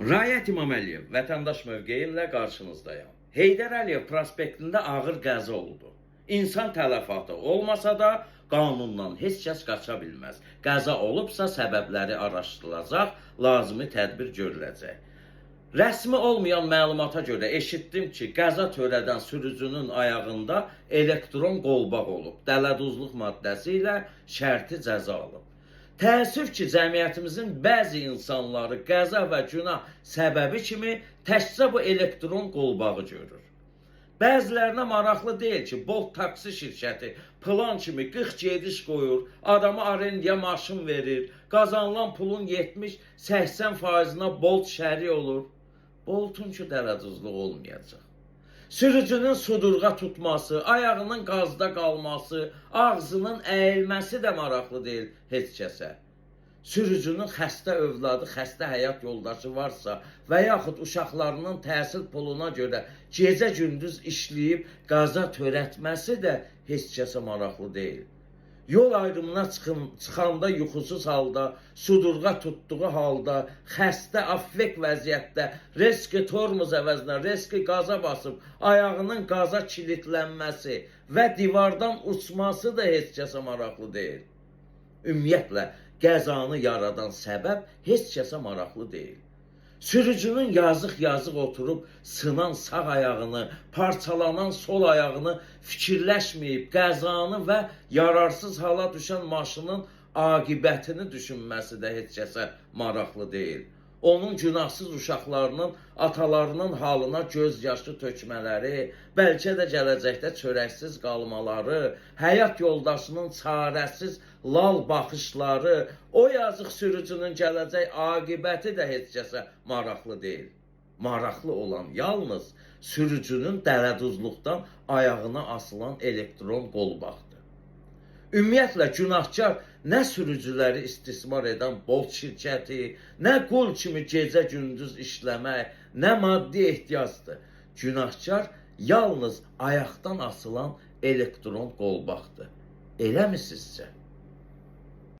Rayət İmaməliyev vətəndaş mövqeyi ilə qarşınızdayam. Heydər Əliyev prospektində ağır qəza oldu. İnsan tələfatı olmasa da qanundan heç kəs qaça bilməz. Qəza olubsa səbəbləri araşdırılacaq, lazımi tədbir görüləcək. Rəsmi olmayan məlumata görə eşitdim ki, qəza törədən sürücünün ayağında elektron qolbaq olub. Dələduzluq maddəsi ilə şərti cəza alıb. Təəssüf ki, cəmiyyətimizin bəzi insanları qəza və günah səbəbi kimi təkcə bu elektron qolbağı görür. Bəzilərinə maraqlı deyil ki, Bolt taksi şirkəti plan kimi 40 gediş qoyur, adama arendaya maşın verir, qazanılan pulun 70-80 faizinə Bolt şərik olur. Boltun ki dələduzluq olmayacaq. Sürücünün sudurğa tutması, ayağının qazda qalması, ağzının əyilməsi də maraqlı deyil heç kəsə. Sürücünün xəstə övladı, xəstə həyat yoldaşı varsa və yaxud uşaqlarının təhsil puluna görə gecə-gündüz işləyib qaza törətməsi də heç kəsə maraqlı deyil. Yol ayrımına çıxanda yuxusuz halda, sudurğa tutduğu halda, xəstə, affekt vəziyyətdə reski tormoz əvəzinə reski qaza basıb ayağının qaza kilitlənməsi və divardan uçması da heç kəsə maraqlı deyil. Ümumiyyətlə, qəzanı yaradan səbəb heç kəsə maraqlı deyil. Sürücünün yazıq-yazıq oturub sınan sağ ayağını, parçalanan sol ayağını fikirləşməyib qəzanı və yararsız hala düşən maşının aqibətini düşünməsi də heç kəsə maraqlı deyil. Onun günahsız uşaqlarının atalarının halına göz yaşı tökmələri, bəlkə də gələcəkdə çörəksiz qalmaları, həyat yoldaşının çarəsiz lal baxışları, o yazıq sürücünün gələcək aqibəti də heç kəsə maraqlı deyil. Maraqlı olan yalnız sürücünün dələduzluqdan ayağına asılan elektron qolbaqdır. Ümumiyyətlə günahkar nə sürücüləri istismar edən Bolt şirkəti, nə qul kimi gecə-gündüz işləmək, nə maddi ehtiyacdır. Günahkar yalnız ayaqdan asılan elektron qolbaqdır. Eləmi sizcə?